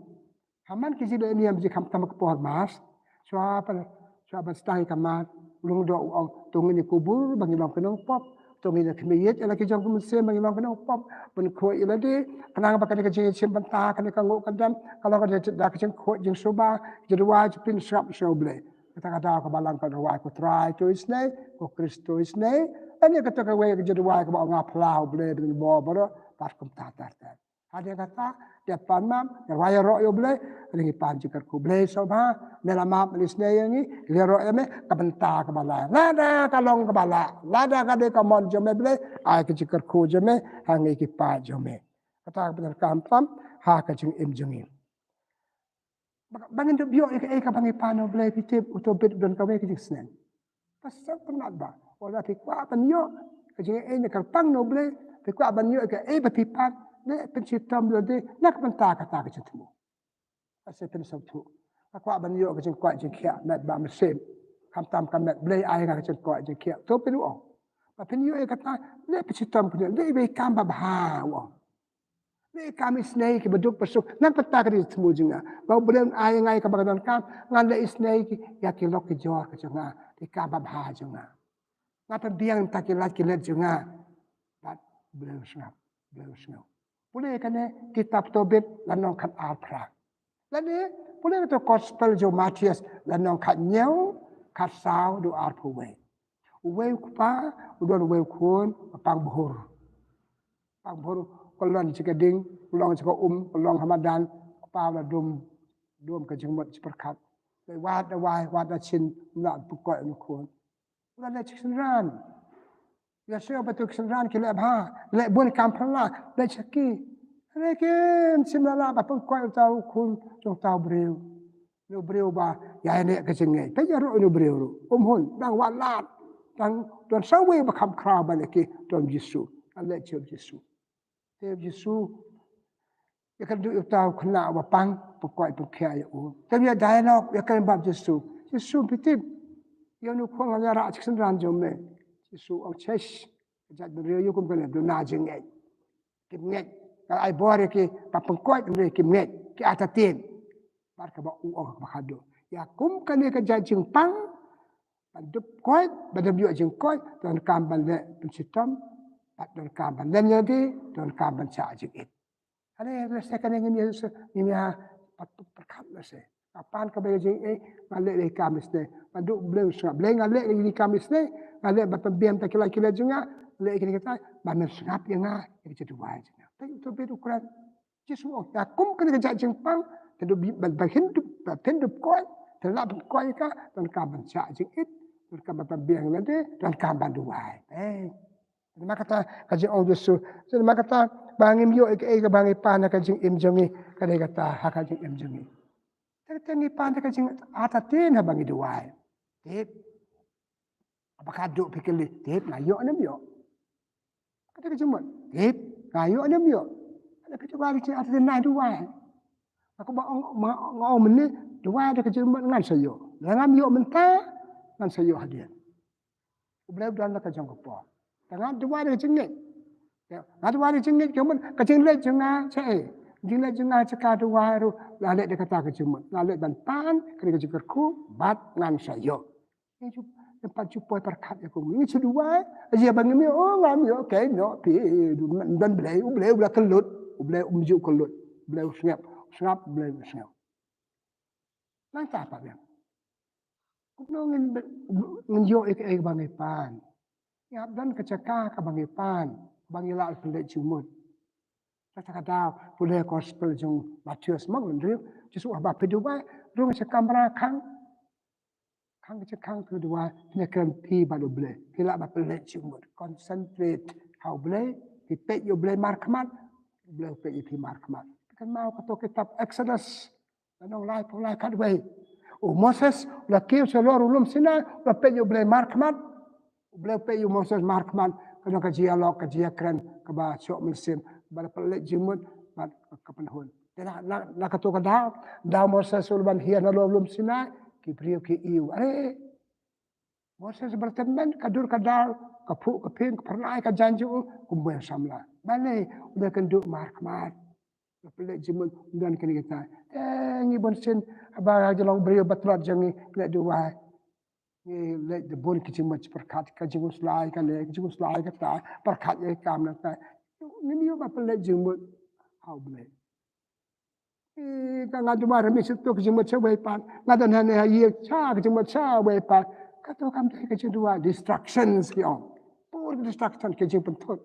ha man ki jingdon niam jong ka, khamtam ka por Mass. Shuwa ban, shuwa ban sdang ïa ka Mass, u lyngdoh u ong, to ngin ïakubur ba ngi long ki nongpop, to ngin ïakhmih ïa la ki jong ka mynsiem ba ngi long ki nongpop, ban khuid ïa lade, khnang ba kane ka jingïashim bynta, kane ka nguh ka dem, ka long da ka jingkhuid jingsuba, jingduwai jingpynsngap sha U Blei. Kata ka daw ka Balang ka duwai, ko Trai to isynei, ko Khrist to isynei. Lane kata kawei ka jingduwai kaba ong, nga phla ha U Blei ba ngin bor baroh, bad kumta ter ter. Hadien kata, dep pan map, ngi rwai ïaroh ïa U Blei, ngi pan jingkyrkhu. Blei sngewbha, me la map, me la isynei ïa ngi, ngi ïaroh ïa me, ka bynta kaba lah. Lada ka long kaba lah, lada ka dei ka mon jong me Blei, ai ka jingkyrkhu jong me ha ngi ki paid jong me. Kata ka bynta khamtam ha ka jingim jong ngi. Ba, ba ngin dup ïoh ïa kaei kaba ngi pan na U Blei, phi tip, uto bit u don kawei ka jingsneng. Ka sngewtynnat ba, lada phi kwah ban ïoh ka jingaiei na kyrpang na U Blei, phi kwah ban ïoh ïa kaei ba phi pan, leh pynshitom ïa lade na ka bynta kata ka jingthmu. Ka sngewthuh, nga kwah ban ïoh ka jingkoit jingkhiah met bad mynsiem, khamtam ka met, Blei ai nga ka jingkoit jingkhiah. To phin ong, ba phin ïoh ïa kata, leh pynshitom, phin leh ïa ki kam babha, u ong. Leh ïa ki kam isynei kiba duk ba suk na ka bynta ka jingthmu jong nga. Ba U Blei un ai ïa nga ïa kaba nga donkam, ngan leh isynei ïa ki lok ki jor ka jong nga, ïa ki kam babha jong nga. Ngan pynbiang na ka bynta ki lait ki let jong nga. Bad U Blei u sngap, U Blei u sngew. Pule ïa kane kitab Tobit lynnong khatar phra. Lane pule ïa kato Gospel jong u Mathaios lynnong khathynñiew, khatsaw haduh arphew wei. Uwei u kpa u don uwei u khun ba pang bhur. Pang bhur, kyllon sha ka ding, kyllon sha ka um, kyllon ha madan, u kpa u la dum, dum ka jingmut jingpyrkhat. Te wat da wai, wat da shin, um lah pynkhiah ïa u khun. U la leit sha ki synran. Ïa sngewbha ba to ki synran ki leh bha, leh bun kam phylla, leit sha ki. Hynrei kim shym la lah ban pynkhiah ïa uta u khun jong uta u briew. Une u briew ba ïaineh ka jingngeit. Te ïaroh une u briew ruh, um hun, dang wad lad, dang don sa uwei ba kham khraw ban ïa ki, don Jisu. Ka leit sha u Jisu. Te u Jisu ïakynduh ïa uta u khynnah uba pang, pynkhiah pynkhiah ïa u. Te u ïa dialogue, ïakren bad u Jisu. Jisu, phi tip, ïa une u khun nga la rah sha ki synran jong me. Jisu ong, shish, ka jaitbynriew ïa kum kane, duna jingngeit. Kim ngeit. Nga la ai bor ïa ki ba pynkhiah, hynrei kim ngeit. Ki artatien. Bad kaba u ong kaba khadduh, ïa kum kane ka jait jingpang, ban dup koit, ban dup ïoh jingkoit, donkam ban leh pynshitom, bad donkam ban len ïa lade, donkam ban shah jingit. Kane lehse kane ngim ïa, ngim ïa pat pyrkhat lehse. Nga pan kaba ïa jingaiei, nga leh ïa ki kam isynei. Nga duh Blei u sngap. Blei, nga leh ïa ki kam isynei, nga leh ban pynbiang ïa kita ki lait ki let jong nga, nga leh ïa kine kita, ban men sngap ïa nga ïa ka jingduwai jong nga. Te uto u bit u kren. Jisu u ong, ïa kum kane ka jait jingpang, te dup ban, ban hin dup, ban hin dup koit, te lah ban koit ïa ka, donkam ban shah jingit, donkam ban pynbiang ïa lade, donkam ban duwai. Ei. Namar kata ka jingong Jisu, namar kata ba ngim ïoh ïa kaei kaba ngi pan ha ka jingim jong ngi, ka dei kata ha ka jingim jong ngi. Te, te ngi pan ha ka jingartatien haba ngi duwai. Tip. Haba khadduh phi kylli, tip, nga ïoh ne ym ïoh? Ka dei ka jingmut, tip, nga ïoh ne ym ïoh? Lada phi duwai da ka jingngeit, duwai. Nga kumba ong, nga ong mynne, duwai da ka jingmut, ngan sa ïoh. Lada ngam ïoh mynta, ngan sa ïoh hadien. U Blei u don la ka jong ka por. Te nga duwai da ka jingngeit. Nga duwai da ka jingngeit, ka mut ka jingleit jong nga shaei? Ka jingleit jong nga sha ka duwai ruh la leit da kata ka jingmut. La leit ban pan kane ka jingkyrkhu bad ngan sa ïoh. Ngi shu, ngi pat shu poi pyrkhat ïa kumne. Ngi shu duwai, ïa ba ngim ïoh, oh, ngam ïoh, okay, no, phi, don Blei, U Blei u la kyllut, U Blei um ju kyllut, U Blei u sngap, u sngap, U Blei u sngap. Nangta pat biang. Kumno ngin, ngin ïoh ïa kaei kaba ngi pan? Ngi hap don ka jaka kaba ngi pan, ba ngi lah pynleit jingmut. Kata ka daw, pule gospel jong Mathaios, mo, hynriew, Jisu haba phi duwai, rung sha kamra khang. Khang sha khang phi duwai, phin ïakren phi bad U Blei. Phi lah ban pynleit jingmut. Concentrate ha U Blei, phi peit ïa U Blei markhmat, U Blei u peit ïa phi markhmat. Phi kynmaw kato kitab Exodus, lynnong laiphew lai khatwei. U Moses u la kiew shalor u lum Sinai, u la peit ïa U Blei markhmat. U Blei u peit ïa u Moses markhmat, ka don ka jingïalok, ka jingïakren kaba shoh mynsiem, ba la pynleit jingmut bad ka pynhun. Te na, na, na kato ka daw, daw Moses u la ban hiar nalor lum Sinai, ki briew ki ïohi. Are, Moses ba la tymmen, ka dur ka dar, ka phuh ka phieng, ka phyrnai ka jaiñ jong u, kumba u samla. Balei? U la kynduh markhmat. La pynleit jingmut, ym don kine kita. Te ngi bunsien, haba ka long briew ba tlot jong ngi, ngi leit duwai. Ngi leit da bun ki jingmut jingpyrkhat, ka jingkhuslai kane, ka jingkhuslai kata, pyrkhat ïa ka kam na ka. Ngim ïoh ban pynleit jingmut ha U Blei. Ïa, ka nga duwai, rymmiet sha to ka jingmut shawei pat. Nga don hangne ha ïing, sha ka jingmut shawei pat. Kato kam dei ka jingduwai, distractions ki ong. Pur distraction, ka jingpynthut.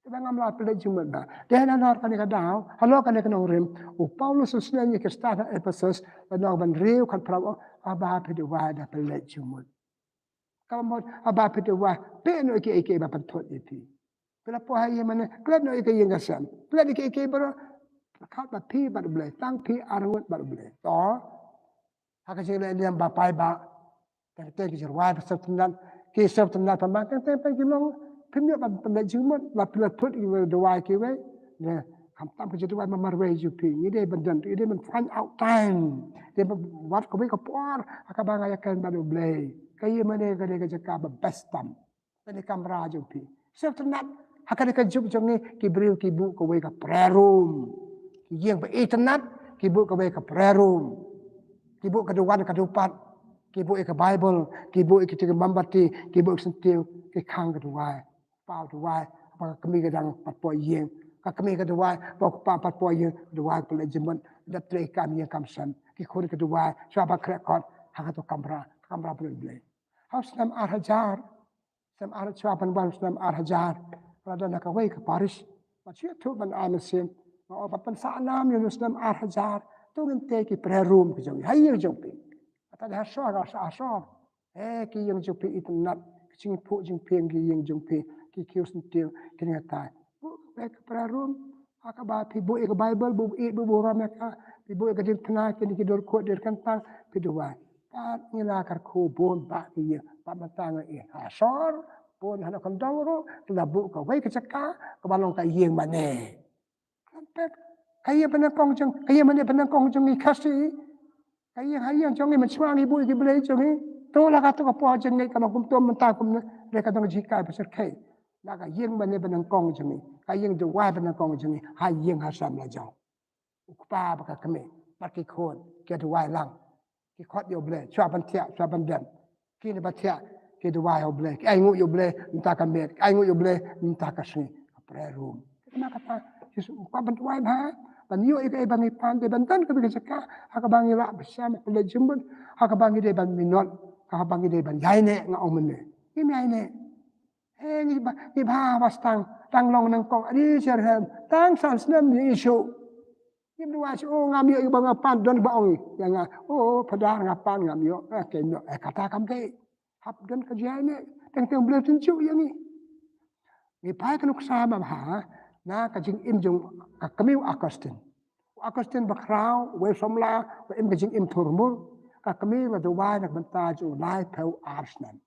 Te ba ngam lah pynleit jingmut ba. Te halor kane ka daw, halor kane ka nongrim, u Paulus u sneng ïa ki stad ha Ephesus, lynnong ba hynriew khatphra, haba phi duwai da pynleit jingmut. Kaba mut, haba phi duwai, peit noh ïa kiei kiei ba pynthut ïa phi. Phi la poi ha ïing mane, klet noh ïa ka ïing ka sem. Klet ïa kiei kiei baroh, khat bad phi bad U Blei, tang phi arngut bad U Blei. To, ha ka jingleh niam ba paidbah. Teng teng ki jingrwai ba sngewtynnat, ki sngewtynnat pynban, teng teng pynban ki long, phim ïoh ban pynleit jingmut, la phi la thut ïa kiwei, duwai kiwei. Ne, khamtam ki jingduwai marwei jong phi, ngi dei ban don, ngi dei ban find out time. Dei ban wad kawei ka por, ha kaba nga ïakren bad U Blei. Ka ïing mane ka dei ka jaka ba best tam. Kane kamra jong phi. Sngewtynnat, ha kane ka juk jong ngi, ki briew ki buh kawei ka prayer room. Ki ïing ba itynnat, ki buh kawei ka prayer room. Ki buh ka duwan ka dupat, ki buh ïa ka Bible, ki buh ïa ki mombati, ki buh ïa ka syntiew, ki khang ka duwai. Paw duwai, ba ka kmie ka dang pat poi ïing. Ka kmie ka duwai, ba u kpa pat poi ïing, duwai pynleit jingmut, dep trei kam ïing kam sem. Ki khun ka duwai, shuwa ba khreh kot, ha kato kamra, kamra ba don Blei. Ha u snem ar hajar, snem ar, shuwa ban wan u snem ar hajar, nga la don ha kawei ka parish. Nga shu ïathuh ban ai mynsiem. Nga ong ba pynsah nam ïa u snem ar hajar, to ngin tei ki prayer room ki jong ngi ha ïing jong phi. Kata dei ha shor, ha shor. Eh, ki ïing jong phi itynnat, ki jingphuh jingphieng ki ïing jong phi, ki kiew syntiew, kine kita. Buh kawei ka prayer room, ha kaba phi buh ïa ka Bible, buh ïa, buh burom ïa ka, phi buh ïa ka diengphna, kine ki dur khuid dur kyntang, phi duwai. Pat ngi la kyrkhu bun bah ki ïing, pat mynta nga ïohi ha shor, bun ha na kyndong ruh, ki la buh kawei ka jaka, kaba long ka ïing mane. Ka ïing ba nyngkong jong, ka ïing mane ba nyngkong jong ngi Khasi. Ka ïing ha ïing jong ngi mynshuwa ngi buh ïa ki blei jong ngi. To la kato ka por jong ngi ka long kumto mynta kumne, re ka dang jinghikai ba syrkhei. Na ka ïing mane ba nyngkong jong ngi, ka ïing duwai ba nyngkong jong ngi, ha ïing ha sem la jong. U kpa bad ka kmie, bad ki khun, ki duwai lang. Ki khot ïa U Blei, shuwa ban thiah, shuwa ban dem. Kine ba thiah, ki duwai ïa U Blei, ki ainguh ïa U Blei, mynta ka miet, ki ainguh ïa U Blei, mynta ka sngi. Ka prayer room. Kane kata, Jisu u kwah ban duwai bha, ban ïoh ïa kaei ba ngi pan, dei ban don kawei ka jaka, ha kaba ngi lah ban shem, pynleit jingmut, ha kaba ngi dei ban minot, ha kaba ngi dei ban ïaineh, nga ong mynne. Ngim ïaineh. He, ngi bha, ngi bha ba sdang, tang long nyngkong, adi sher hem, tang san snem ïa i shuh. Ngim duwai shuh, oh, ngam ïoh ïa ba nga pan, don ba ong ïa nga, oh, Phadar nga pan ngam ïoh, eh, kynnoh, eh, kata kam dei. Hap don ka jingïaineh, teng teng U Blei u tynjuh ïa ngi. Ngi phai ka nuksa ba bha, na ka jingim jong ka kmie u Augustine. U Augustine ba khraw, uwei u samla, ba im ka jingim thurmur, ka kmie la duwai na ka bynta jong u laiphew ar snem.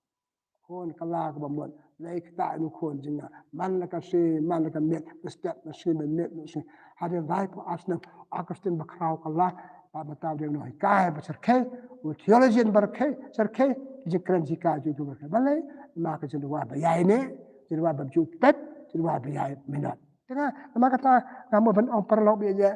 Khun kylla kaba mut, Lei kata inu khun jingah. Man la ka shi, man la ka miet, ba step na shi, ba miet na shi. Hadien laiphew ar snem, Augustine Bakhraw ka la, ba mata dei nonghikai, ba syrkhei, u theologian ba syrkhei, syrkhei, jingkren jinghikai, jinghikai, ba syrkhei. Balei, namar ka jingduwai ba ïaineh, jingduwai ba ju pep, jingduwai ba ïai minot. Tengah, namar kata, nga mo ban ong paralok biang ïa,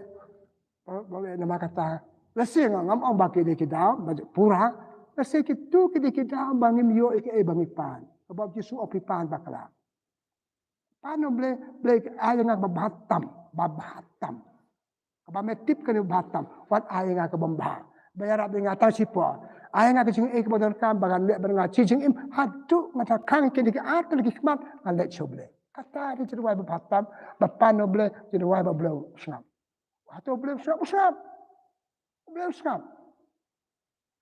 Ba, ba, namar kata, lehse nga ngam ong ba ki dei ki daw, ba pura, lehse kitu ki dei ki daw ba ngim ïoh ïa kaei ba ngi pan. Kaba Jisu u ong phi pan bakla. Pan u Blei, Blei ai ïa nga kaba bha tam, ba bha tam. Kaba me tip kane ba bha tam, wat ai ïa nga kaba bha. Ba ïarap ïa nga tang shipor. Ai ïa nga ka jingim kaba donkam, ba ngan leh ba nga shi jingim, haduh nga tang khang kine ki ar tylli ki khmat, ngan leit sha u Blei. Kata dei jingduwai ba bha tam, ba pan u Blei, jingduwai ba u Blei u sngap. Hato u Blei u sngap, u sngap. U Blei u sngap.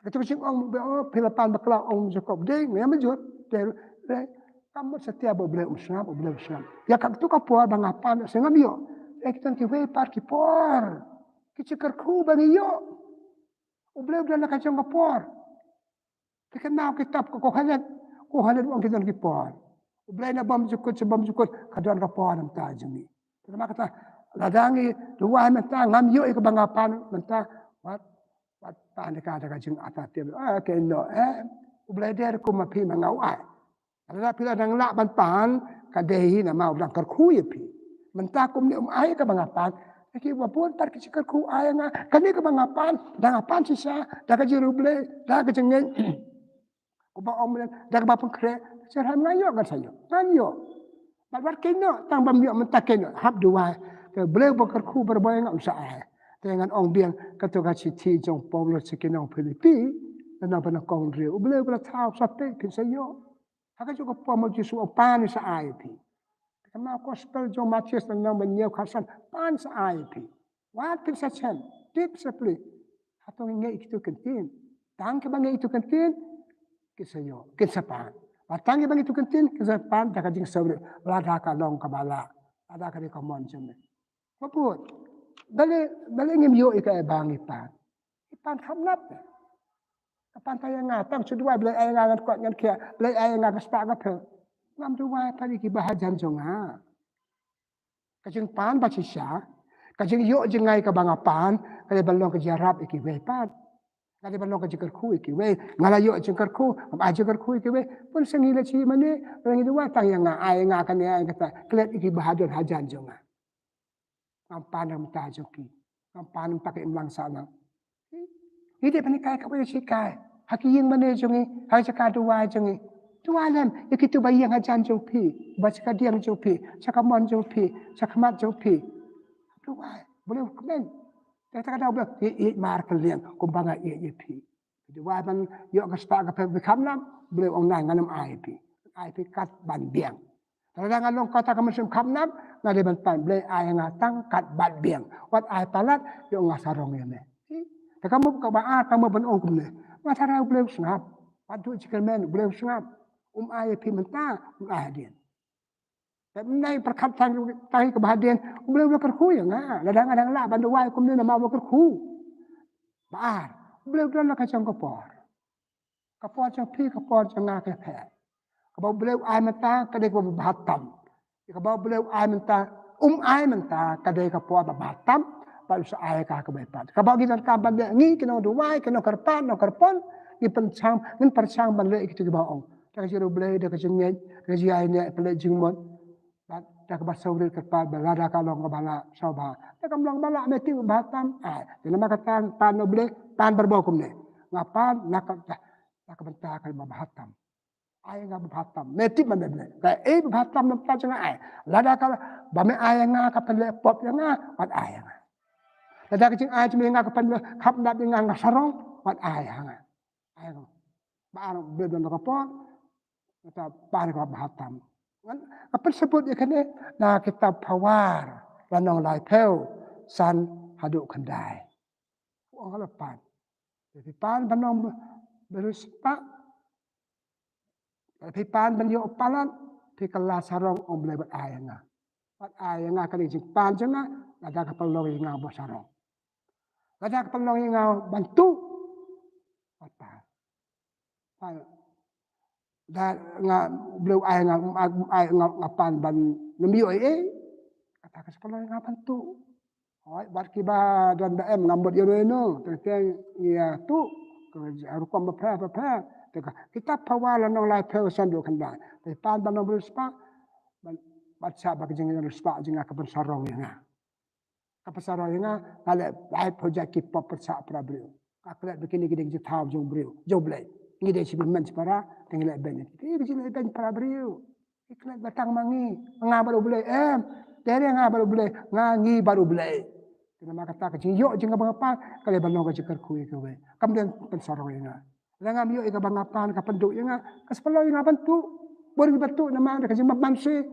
Kata ka jingong, u Blei, oh, phi la pan bakla, ong Jakob, dei, nga ïa mynjur, dei, dei, kam mut satia ba u Blei um sngap, u Blei u sngap. Ïa katu ka por ba nga pan, sa ngam ïoh. Ïa ki don kiwei pat ki por. Ki jingkyrkhu ba ngi ïoh. U Blei u don la ka jong ka por. Phi kynmaw kitab ka Kohelet, Kohelet u ong ki don ki por. U Blei na bymjukut, sha bymjukut, ka don ka por na bynta jong ngi. Te namar kata, lada ngi duwai mynta, ngam ïoh ïa kaba nga pan mynta, wat, wat pan da ka, da ka jingartatien. Ah, okay, no, eh, u Blei dei ruh kum ma phi ma nga u ai. Lada phi la dang lah ban pan, ka dei hi namar u dang kyrkhu ïa phi. Mynta kumne um ai kaba nga pan, ki ba bun pat ki jingkyrkhu ai ïa nga, kane kaba nga pan, da nga pan shisha, da ka jingriewblei, da ka jingngeit. Kumba ong mynne, da kaba pynkhreh, sha ngam ïoh, ngan sa ïoh, ngan ïoh. Bad wat kynnoh, tang bym ïoh mynta kynnoh, hap duwai. Te Blei ba kyrkhu barabor ïa nga un sa ai. Te ngan ong biang, kato ka shithi jong u Paulus sha ki nong Philippi, na nong ba nyngkong hynriew, u Blei ba la thaw sa peit phin sa ïoh. Ha kajuh ka por ma u Jisu u ong pan sa ai phi. Ka ma gospel jong u Mathaios na nong ba hynñiew khatsan pan sa ai phi. Wat phin sa shem, tip sa plie. Hato ngi ngeit ïa kitu ki ktien. Tang kiba ngeit ïa kitu ki ktien, kin sa ïoh, kin sa pan. Bad tang kiba ngeit ïa kitu ki ktien, kin sa pan, da ka jingsngewrit. Lada ka long kaba lah. Lada ka dei ka mon jong me. Ba bun. Balei, balei ngim ïoh ïa kaei ba ngi pan. Ngi pan kham nap. Ka pan tang ïa nga, tang shu duwai Blei ai ïa nga ngan koit ngan khiah, Blei ai ïa nga ka spah ka pher. Ngam duwai pat ïa kiba hajan jong nga. Ka jingpan ba shisha, ka jingïoh jong nga ïa kaba nga pan, ka dei ban long ka jingïarap ïa kiwei pat. Ka dei ban long ka jingkyrkhu ïa kiwei. Nga la ïoh jingkyrkhu, ngam ai jingkyrkhu ïa kiwei. Pynshai ngi leit sha mane, ngi duwai tang ïa nga, ai ïa nga kane ai kata, klet ïa kiba hajan hajan jong nga. Ngam pan na ka bynta jong ki. Ngam pan na ka bynta ka imlang sahlang. Ngi dei ban hikai kawei ka shikai. Ha ki ïing mane jong ngi, ha ka jaka duwai jong ngi. Duwai lem, ïa kito ba ïeng hajan jong phi, ba sha ka diang jong phi, sha ka mon jong phi, sha ka khmat jong phi. Duwai, Blei u kmen. Te kata ka daw Blei, ïeit, ïeit markylliang, kumba nga ïeit ïa phi. Duwai ban ïoh ka spah ka pher phi kham nap, Blei u ong ngan ym ai phi. Ai phi kat ban biang. Te lada nga long kata ka mynsiem kham nap, nga dei ban pan Blei ai nga tang kat ban biang. Wat ai palat, ïoh nga sarong ïa me. Te ka mut kaba ar, ka mut ban ong kumne. Nga tharai u Blei u sngap. Wat duh jingkyrmen, u Blei u sngap. Um ai ïa phi mynta, um ai hadien. Te mynta pyrkhat tang, tang kaba hadien, u Blei u la kyrkhu ïa nga. Lada nga dang lah ban duwai kumne namar u la kyrkhu. Ba ar, u Blei u don la ka jong ka por. Ka por jong phi, ka por jong nga ka pher. Kaba u Blei u ai mynta, ka dei kaba bha tam. Kaba u Blei u ai mynta, um ai mynta, ka dei ka por ba bha tam. Bad u sa ai ka kaba bha tam. Kaba ngi donkam ban leh ngi ki nongduwai, ki nongkyrpad, nongkyrpon, ngi pynshang, ngin pynshang ban leh kito kiba ong. Da ka jingriewblei, da ka jingngeit, da ka jingïaineh, pynleit jingmut. Bad da kaba sngewrit kyrpad, ba lada ka long kaba lah, sngewbha. Da kam long ba lah, me tip ba bha tam. Ai, te namar kata pan na u Blei, pan barabor kumne. Nga pan na ka, na ka bynta kaba bha tam. Ai nga ba bha tam. Me tip ma me Blei. Kaei ba bha tam na bynta jong nga ai. Lada ka ba me ai nga ka pynleh pop ïa nga, wat ai nga. Lada ka jingai jong me ïa nga ka pynleh khap nap ïa nga, nga sarong, wat ai nga. Ai nga. Ba ar Blei don ka por. Kata ba ar ka bha tam. Ngan, nga pynsabut ïa kane na kitab Phawar, lynnong laiphew san haduh khyndai. Ong ha la pan. Phi pan ban ong bariewspah. Phi pan ban ïoh palat, phi kylla sarong, ong Blei wat ai nga. Wat ai nga ka dei jingpan jong nga, lada ka pynlong ïa nga ba sarong. Lada ka pynlong ïa nga ban tuh. Wat pan. Pan. Da nga, u Blei u ai nga, u ai, u ai nga, nga pan ban nym ïoh ei ei. Kata ka sa pynlong ïa nga ban tuh. Hooid, bad kiba don ba em ngam mut ïano ïano, teng teng ïa tuh, ka rukom bapher bapher. Te ka kitab Phawa lynnong laiphew san du khyndai. Te pan ban long briew riewspah, ban, bad sha ba ka jingriewspah jong nga ka pynsarong ïa nga. Ka pynsarong ïa nga, nga leh laiphew jait ki pop pyrshah para briew. Nga klet ba kine ki dei ki jingthaw jong briew, jong Blei. Ngi dei shi hynmen shi para, te ngi leh beiñ. Ki dei ki jingleh beiñ para briew. Ki klet ba tang ma ngi, nga bad u Blei, em. Te nga bad u Blei, nga ngi bad u Blei. Te namar kata ka jingïoh jong nga ba nga pan, ka leh ban long ka jingkyrkhu ïa kiwei. Kam don pynsarong ïa nga. Lada ngam ïoh ïa kaba nga pan ka pynduh ïa nga, ka sa pynlong ïa nga ban tuh. Bun kiba tuh namar da ka jingmap mynsiem.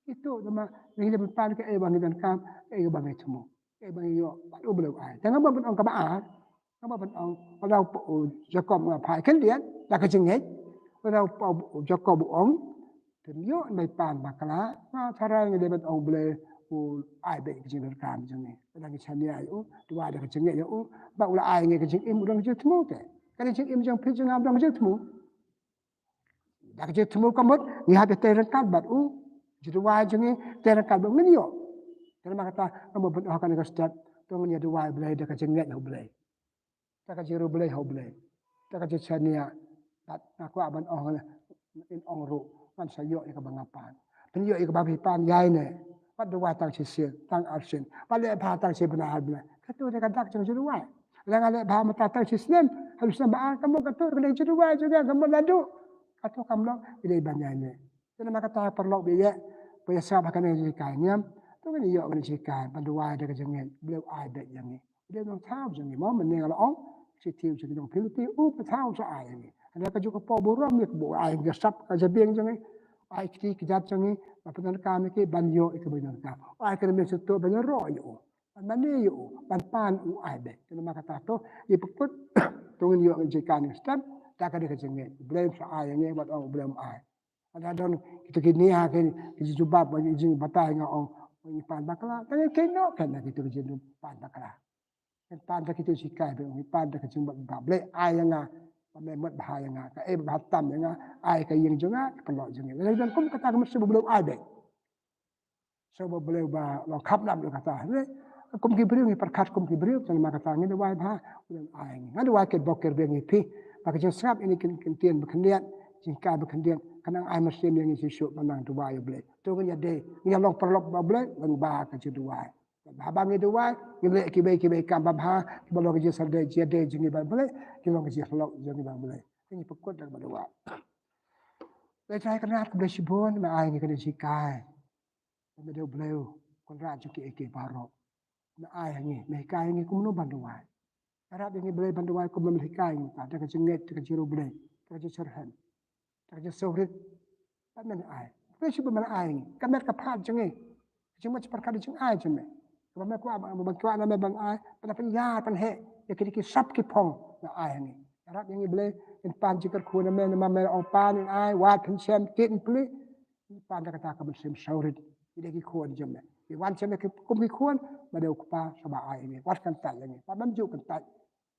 Ïa tuh namar ngi dei ban pan kaei ba ngi donkam, kaei ba ngi thmu, kaei ba ngi ïoh, bad u Blei u ai. Te nga mut ban ong kaba ar, nga mut ban ong, lada u Jakob u phai khyndiat da ka jingngeit, lada u Jakob u ong, te ym ïoh ban pan bakla, nga tharai ngi dei ban ong Blei u ai beit ka jingdonkam jong ngi. Lada ngi shaniah ïa u, duwai da ka jingngeit ïa u, ba u la ai ngi ka jingim, u don ka jingthmu te. Ka jingim jong phi jong nga u don ka jingthmu. Da ka jingthmu ka mut ngi hap ïa tei ryngkat bad u. Jingduwai jong ngi tei ryngkat bad u, ngin ïoh. Te namar kata nga mut ban ong ha kane ka step, to ngin ïa duwai Blei da ka jingngeit ha u Blei, da ka jingriewblei ha u Blei, da ka jingshaniah. Bad nga kwah ban ong ne, in ong ruh, ngan sa ïoh ïa kaba nga pan. Phin ïoh ïa kaba phi pan ïa ine. Wat duwai tang shisien, tang arsien, wat leh bha tang shi bnai ar bnai. Kato dei ka dak jong jingduwai. Lada nga leh bha mynta tang shi snem, ha u snem ba ar, ka mut kato ka dei jingduwai jong nga, ka mut naduh. Kato kam long, i dei ban ïa ine. Te namar kata paralok ba ïeit, ba ïa sngap ha kane ka jinghikai niam, to ngin ïoh kane ka jinghikai ban duwai da ka jingngeit, Blei u ai beit ïa ngi. Dei nongthaw jong ngi mo, mynne nga la ong, shithi jong ki nong Philippi, u pynthaw sa ai ïa ngi. Hynrei ka juk ka pop burom ïa ka, ba u ai ïa ngi ka sap ka jabieng jong ngi, u ai kti kjat jong ngi, ba pyndonkam ïa ki ban ïoh ïa ka ba ngi donkam. U ai ka rmiang sngewthuh ban ïaroh ïa u, ban mane ïa u, ban pan, u ai beit. Te namar kata to, ïa pynkut, to ngin ïoh ïa ka jinghikai ne step, da ka dei ka jingngeit. U Blei um sa ai ïa ngi, wat ong u Blei um ai. Lada don kito ki nia ki, ki jingjubab, ki jingbatai, nga ong, ngi pan bakla. Tang ngi kynnoh kynnoh kito ki jingpan bakla. Ngi pan da kito ki jinghikai ba ngi pan da ka jingmut ba Blei ai ïa nga, ba me mut bha ïa nga, kaei ba bha tam ïa nga, ai ka ïing jong nga, ka pynlong jong nga. Lada don kum kata ka mut shu ba Blei u ai beit. Shu ba Blei ba long khapnam ïa kata. Kum ki briew ngi pyrkhat kum ki briew, te namar kata ngi duwai bha, Blei ai ngi. Nga duwai kyrpad kyrpad ïa ngi phi, ba ka jingsngap ïa kine ki ktien ba khyndiat, jinghikai ba khyndiat, kan nang ai mynsiem ïa ngi shisha ban nang duwai ïa u Blei. To ngin ïa dei, ngin ïa long paralok ba u Blei, lyngba ka jingduwai. Haba ngi duwai, ngi leh kiwei kiwei kam babha, kiba long ka jingsngewdei, jingïadei jong ngi bad u Blei, ki long ka jingïasyllok jong ngi bad u Blei. Te ngi pynkut da kaba duwai. Blei Trai Kynrad, khublei shibun, me ai ngi kane ka jinghikai. Me dei u Blei u Kynrad jong kiei kiei baroh. Me ai ha ngi, me hikai ha ngi kumno ban duwai. Ïarap ïa ngi Blei ban duwai kumno me hikai ha ngi, da ka jingngeit, da ka jingriewblei, da ka jingsyrhem, da ka jingsngewrit. Bad men ai. Khublei shibun men ai ha ngi. Ka met ka phad jong ngi, ka jingmut jingpyrkhat, ka jingai jong me. Kaba me kwah, ban kwah na me ban ai, ban pynïar pynheh ïa kine ki sap ki phong, men ai ha ngi. Ïarap ïa ngi Blei, ngin pan jingkyrkhu na me, namar me ong pan, ngin ai, wad, pynshem, tied, plie. Ngi pan da kata ka mynsiem sngewrit. Ngi dei ki khun jong me. Ngi wan sha me kum ki khun, me dei u Kpa sha ba ai ïa ngi. Wat kyntait ïa ngi. Ba mem ju kyntait.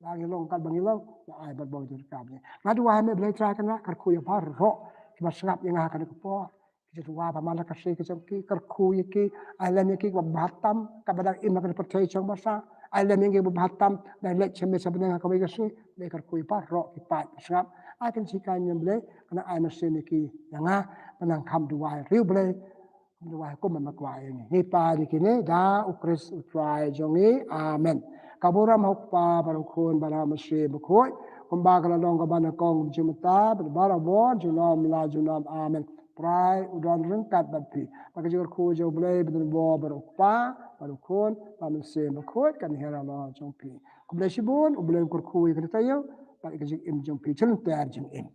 Ba ngi long katba ngi long, me ai bad ba ngi donkam ïa ngi. Nga duwai me Blei Trai Kynrad, kyrkhu ïa baroh kiba sngap ïa nga ha kane ka por. Ki jingduwai ba man la ka sngi ka jong ki, kyrkhu ïa ki, ai lem ïa ki ba bha tam, kaba dang im ha kane ka pyrthei shong basa. Ai lem ïa ki ba bha tam, dang leit sha me sha bneng ha kawei ka sngi. Blei kyrkhu ïa baroh ki paid ba sngap. Ai kane ka jinghikai niam Blei, kan ai mynsiem ïa ki ïa nga, ban nang kham duwai riewblei, kham duwai kumba me kwah ïa ngi. Ngi pan ïa kine da U Khrist U Trai jong ngi. Amen. Ka burom ha U Kpa bad U Khun bad ha U Mynsiem Bakhuid, kumba ka la long kaba nyngkong, kumjuh mynta bad barabor, junom la junom. Amen. Trai u don ryngkat bad phi. Ba ka jingkyrkhu jong U Blei ba don bor bad U Kpa bad U Khun bad U Mynsiem Bakhuid kan hiar halor jong phi. Khublei shibun, U Blei un kyrkhu ïa kane ka taïew bad ïa ka jingim jong phi. Sha lynter jingim.